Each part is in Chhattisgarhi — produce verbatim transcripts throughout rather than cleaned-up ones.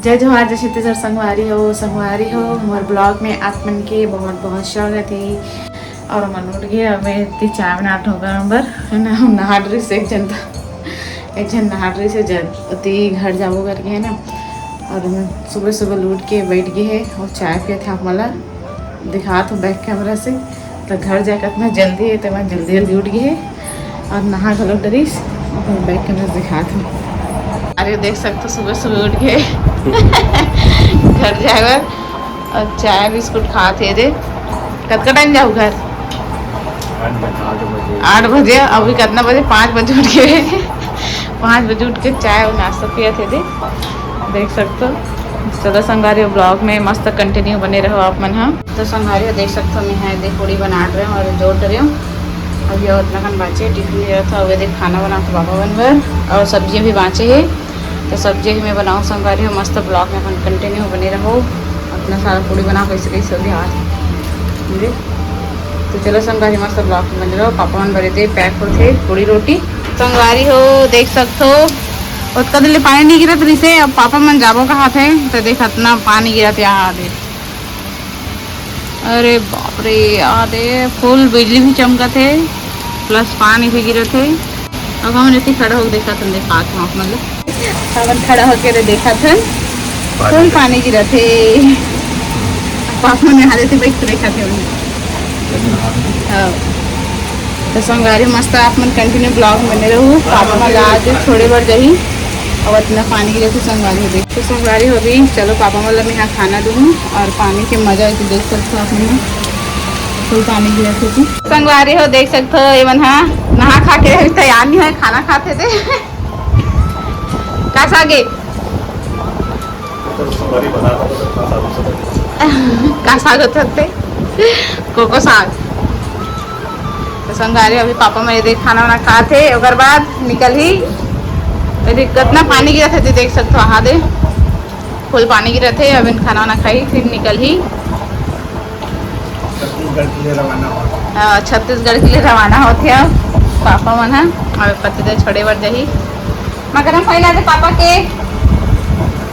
जय जोहार, जय छत्तीसगढ़ संगवारी हो, संगवारी हो, हमर ब्लॉग में आप मन के बहुत बहुत स्वागत है। और हमन उठ गए, अब मैं इतनी चाय बना ठोकर नंबर है ना, हम नहा रही से एक जन था, एक जन नहा रही से जन उती घर जाबो करके है ना। और हम सुबह सुबह उठ के बैठ गए है और चाय पिए थे, आप मला दिखात हूँ बैक कैमरा से। तो घर जाए कतना जल्दी है, तो मैं जल्दी जल्दी उठ गई है और नहा घलो डरिस। और बैक कैमरा से दिखात हूँ। अरे देख सकते हो, सुबह सुबह उठ गए घर जाए बर और चाय बिस्कुट खात है दे। कतका टाइम जाऊ घर? आठ बजे। आठ बजे। अभी कितना बजे? पाँच बजे उठ गए। पाँच बजे उठ के चाय और नाश्ता पिए थे दे, देख सकते हो। चलो संगवारी, ब्लॉग में मस्त कंटिन्यू बने रहो आप मन हा। तो संगवारी हो देख सकते हो, मैं यहाँ देख पूड़ी बना रहे हूँ और जोड़ रहे हूँ। अभी और उतना कन बाँचे, टिफिन ले रहा था, अभी देख खाना बना के बाबा मन बर और सब्जी भी बाँचे है। तो सब्जी भी मैं बनाऊँ संगवारी हो, मस्त ब्लॉग में अपन कंटिन्यू बने रहो। अपना सारा पूड़ी बना कैसे कैसे अभी हाथ जी। तो चलो संगवारी, मस्त ब्लॉग में बने रहो। पापा मन बरे दे पैक होते पूड़ी रोटी। संगवारी हो देख सकते हो, उतका दिन ले पानी नहीं गिरत रिसे, अब पापा मन जाबो कहा थे तो देख इतना पानी गिरत यहाँ दे। अरे बाप रे, आ दे, फुल बिजली भी चमकत हे, प्लस पानी भी गिरत हे। अब हमन एती खड़ा होके देखत हन, देखा के आप मन ला। हमन खड़ा होके रे देखत हन, फुल पानी गिरत हे। पापा मन यहाँ देते बैठ के देखत हे। हाँ। तो संगवारी मस्त आप मन कंटिन्यू ब्लॉग में बने रहू। पापा मन ला आज छोड़े बर जाही। अब इतना पानी गिरे तो संगवारी हो गई। तो संगवारी हो गई, चलो पापा मन ला मैं यहाँ खाना दूँ और पानी के मजा ऐसे देख सकते हो आप मन। फुल पानी गिरे थे। संगवारी हो देख सकते हो, ये मन हा नहा खा के अभी तैयार नहीं है, खाना खाते थे। कैसा गे? का साग होथे? कोको साग। तो संगवारी अभी पापा मन एदे खाना वाना खात हे, ओकर बाद निकलही। अरे कितना पानी गिरत हे, देख सकत हो, हा दे फुल पानी गिरत हे। अभी खाना वाना खाही, फिर निकलही। छत्तीसगढ़ के लिए रवाना हो। हाँ, छत्तीसगढ़ के लिए रवाना होथे अब पापा मन ह। अब पतिदेव छोड़े बर जाही। मगरम फैला दे पापा के।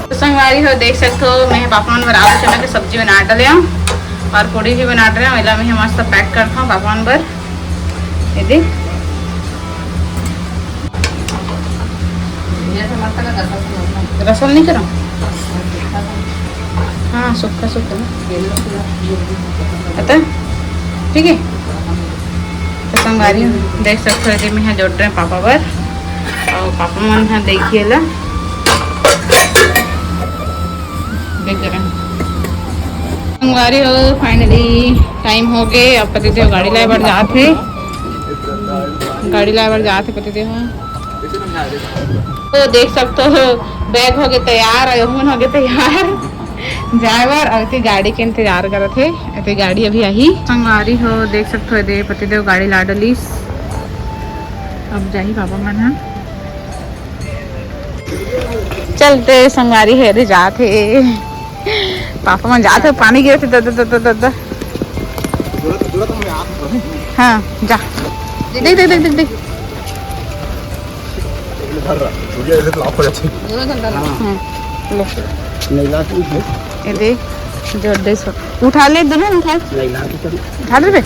तो संगवारी हो देख सकत हो, मैं पापा मन बर आलू चना के सब्जी बना डले हूँ और पूड़ी भी बना डले हूँ। एला मैं मस्त पैक करता हूँ पापा मन बर। ये देख। रसल नहीं करो। हाँ, सुक्खा सुक्खा ना। पता? ठीक है। तो संगवारी देख सकते हो, मैं यहाँ जोड़ रहे हैं पापा बर। और पापा मन ह देखिए ला। देख रहे हैं। संगवारी हो, finally time हो गए। अब पतिदेव गाड़ी लाए बर जात हे। गाड़ी लाए बर जात हे पतिदेव ह। तो देख सकते हो, बैग हो गए तैयार और यहुमन हो गए तैयार जाए बर। और इतनी गाड़ी के इंतजार करत हे। इतनी गाड़ी अभी आही। संगवारी हो देख सकते हो, दे पतिदेव गाड़ी ला डलिस। अब जाही बाबा मन ह। चलते संगवारी हे रे, जात हे। पापा मन जात हे, पानी गिरत हे, the, the, the, the, the, the. हाँ, जा। देख, देख, देख, देख, देख। हम्म, ले। ये देख, जोर दे सो। उठा ले, दोनों उठा। उठा ले बे।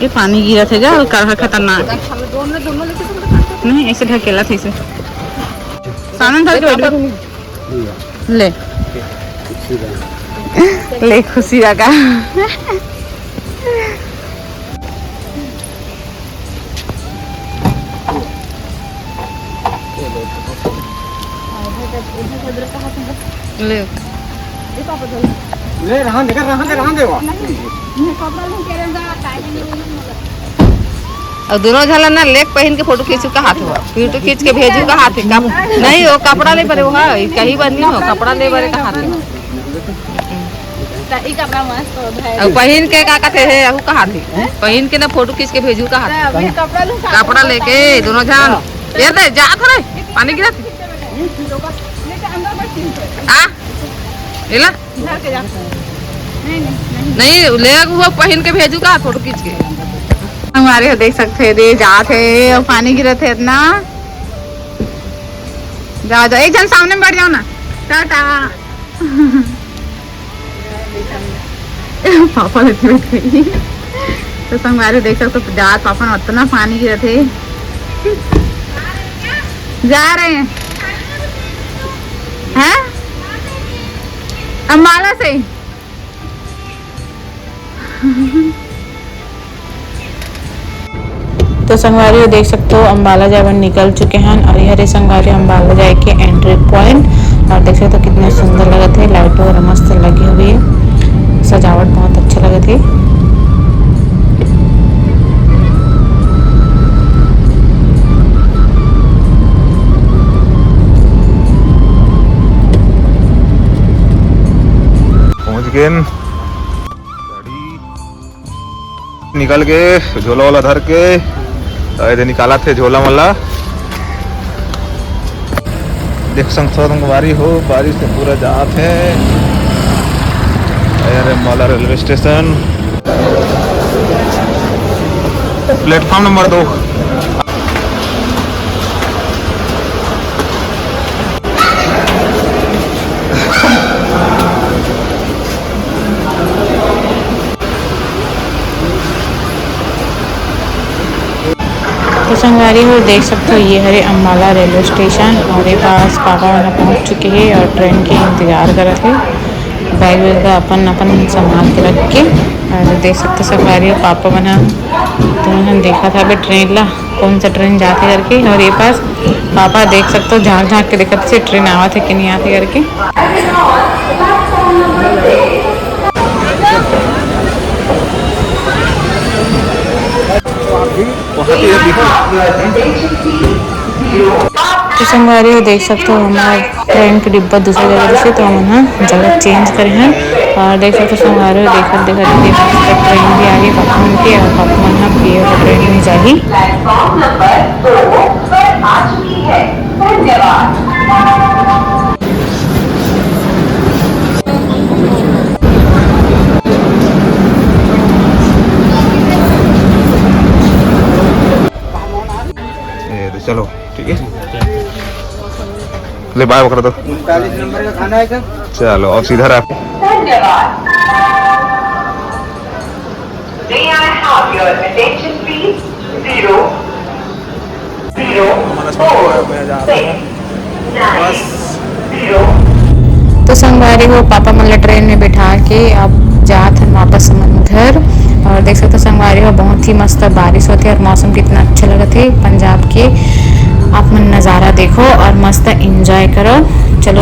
ये पानी गिरत हे गा, और करहा खतरनाक। नहीं, ऐसे ढकेला थे इसे। सामने धर के बैठ। ले। ले, खुशी लगा। ले। ले, रहन दे, रहन दे, रहन दे वो। अउ दोनों झन ला ना लेग पहिन के फोटो खींचू कहात हे, फोटो खींच के भेजू कहात हे। कप-, नहीं, वो कपड़ा ले परे, वो है, कहीं बनी हो, कपड़ा ले परे कहात हे। त ई कपड़ा मस्त हो भाई। अउ पहिन के का कथे हे, अहू कहात हे। पहिन के ना फोटो खींच के भेजू कहात हे। अभी कपड़ा लू, कपड़ा लेके दोनों झन। ये दे, जा थोड़े, पानी गिरा। लेके अंदर बैठ, आ, एला। घर के जा। नहीं, नहीं, नहीं। नहीं, ले हुआ पहिन के भेजू का फोटो खींच के। हमारे देख सकते हैं, दे जात हे और पानी गिरत हे इतना। जाओ, जाओ, एक झन सामने में बैठ जाओ ना। टाटा। पापा लेके बैठ गई। तो संगवारी देख सकते हो, जात पापा ने उतना पानी गिरा थे। जा रहे हैं। हैं? अम्बाला से। तो संगवारी हो देख सकते हो, अम्बाला जाए बर निकल चुके हैं। और ये हरे संगवारी अम्बाला जाए के एंट्री पॉइंट। और देख सकते हो कितने सुंदर लगत है, लाइट वगैरह मस्त लगी हुई है, सजावट बहुत अच्छा लगत है। पहुंच गए। गाड़ी निकल के झोला वाला धर के, अउ एदे निकालत हे झोला मन ला। देख सकत हो संगवारी हो, बारिश से पूरा जात हे। अरे माला रेलवे स्टेशन, प्लेटफॉर्म नंबर दो। तो संगवारी हो देख सकते हो, ये हरे अम्बाला रेलवे स्टेशन और ये पास पापा मन पहुंच चुके हैं और ट्रेन के इंतजार करत हे। बैग वैग ला अपन अपन संभाल के रख के। और देख सकते हो संगवारी हो, पापा मन ह, तुमन देखत हवे ट्रेन ला, कौन सा ट्रेन जाथे करके। और ये पास पापा देख सकते हो, झांक झांक के देखत हे ट्रेन आवत हे कि नहीं आवत हे करके। तो संगवारी हो देख सकते हो, हमारा ट्रेन के डिब्बा दूसरा जगह से, तो हमन ह जगह चेंज करे हैं। और देख सकते हो संगवारी हो, देखत देखत ये ट्रेन भी आ गई, पापा मन के, और पापा मन ह पिए ट्रेन में जाही। प्लेटफॉर्म नंबर दो पर आ चुकी है। धन्यवाद। ये तो चलो, ठीक है, ले बाय कर दो। उनतालीस नंबर का खाना है सर। चलो, अब सीधा रहा। धन्यवाद। May I have your attention, please? Zero, zero, four, six, nine, zero। तो संगवारी हो, पापा मन ला ट्रेन में बिठा के अब जात हन वापस हमन घर। और देख सकते हो संगवारी हो, बहुत ही मस्त बारिश होत हे और मौसम कितना अच्छा लगत हे पंजाब के। आप मन नज़ारा देखो और मस्त एंजॉय करो। चलो,